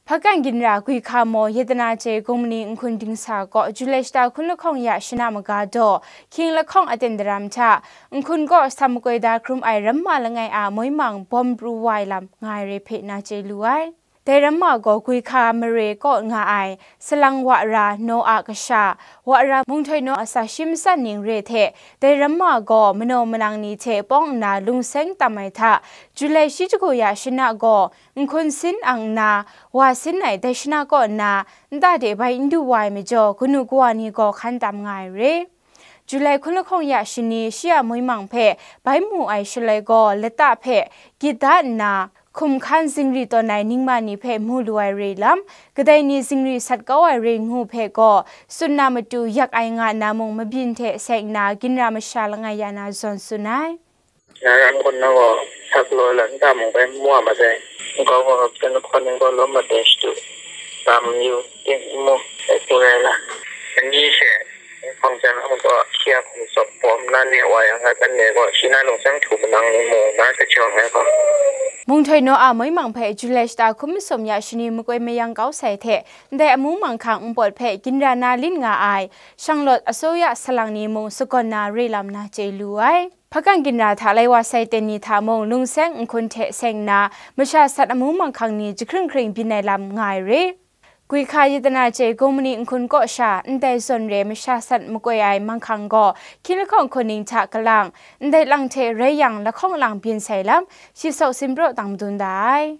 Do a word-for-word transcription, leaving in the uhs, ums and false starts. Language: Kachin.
Hpakan ginra Gwi Hka Maw Yatana Chye Gawng Mani Nhkun Dingsa kaw Julai shata hkun lahkawng ya shana maga daw, hkying lahkawng aten daram hta, nhkun kaw sam makoi da hkrum ai ramma langai a moi mang bawm pru wa ai lam nga ai re hpe na chye lu ai. Dai ramma gaw Gwi Hka mare kaw nga ai, salang wa ra naw a kasha, wa ra munghtoi naw a sa shi matsan ning re hte, dai ramma gaw manaw manang ni hte pawng nna lungseng tam ai hta, Julai shi jahku ya shana gaw, nhkun sin ang nna, wa sin ai dai shana kaw nna, nta de bai n du wa ai majaw, kanu kawa ni gaw hkan tam nga ai re. Julai hkun lahkawng ya shani shi a moi mang hpe bai mu ai shaloi gaw, lata hpe gyit da nna, hkum hkan zingri tawn ai ningma ni hpe mu lu ai re lam, kadai ni zingri sat kau ai re ngu hpe gaw, tsun na matu yak ai nga nna mung mabyin hte seng nna ginra masha langai ya na zawn tsun ai. Na ran kun na gaw, sak law la nta mung bai mu wa masai. Nkau gaw, hpyen lahkawn ni gaw lawm maten shadu, tam yu, ting n mu, dai hku rai la. Ani she, hpang jan a gaw, shi a hkum tsawp pawm na ne wa yang, a kan ne gaw, shi na lungsang htu manang ni mu, na kachawng ai gaw. Munghtoi naw a moi mang hpe Julai shata hkun masum ya shani makoi mayang kau sai hte, ndai amu manghkang npawt hpe ginra na lin nga ai, shanglawt asoya salang ni mung sagawn na re lam na chye lu ai. Hpakan ginra hta lai wa sai ten ni hta mung lungseng nhkun hte seng nna, masha sat amu manghkang ni jahkring hkring byin ai lam nga ai re. Gwi Hka Yatana Chye Gawng Mani Nhkun kaw sha ndai zawn re masha sat makoi ai manghkang gaw, hkying lahkawng hkun ning hta kalang, ndai lang hte rai yang lahkawng lang byin sai lam, shi sau sin praw dang madun da ai.